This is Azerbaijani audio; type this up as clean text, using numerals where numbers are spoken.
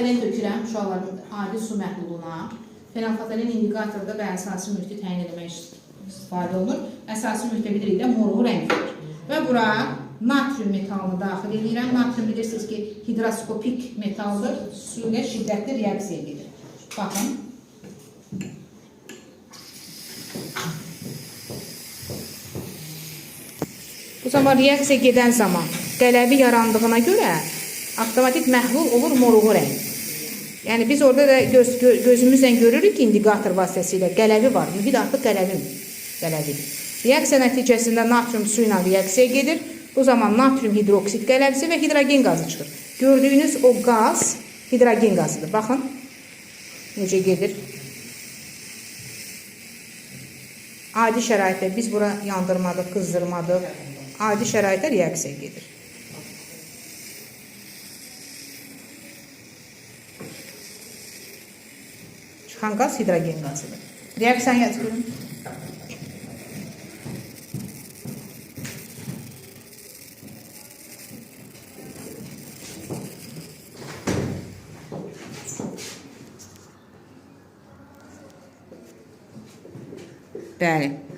Fenolftalein tökürəm uşaqların adi su məhluluna. Fenolftalein indikatorda və əsasi mühiti təyin etmək istifadə olunur. Əsasi mühitə bilirik də moruğu rəng verir. Və bura natrium metalını daxil edirəm. Natrium bilirsiniz ki, hidroskopik metaldır. Su ilə şiddətli reaksiya gedir. Baxın. Bu zaman reaksiya gedən zaman qələvi yarandığına görə avtomatik məhlul olur moruğu rəng. Yəni biz orada da gözümüzlə görürük ki, indikator vasitəsilə qələvi var. Mühit artıq qələvidir. Reaksiya nəticəsində natrium su ilə reaksiya gedir. Bu zaman natrium hidroksid qələvisi və hidrogen qazı çıxır. Gördüyünüz o qaz hidrogen qazıdır. Baxın necə gedir. Adi şəraitdə biz bura yandırmadıq, qızdırmadıq. Adi şəraitdə reaksiya gedir. Çıxan qaz hidrogen qazıdır. Reaksiyanı yaz görün. Bəli.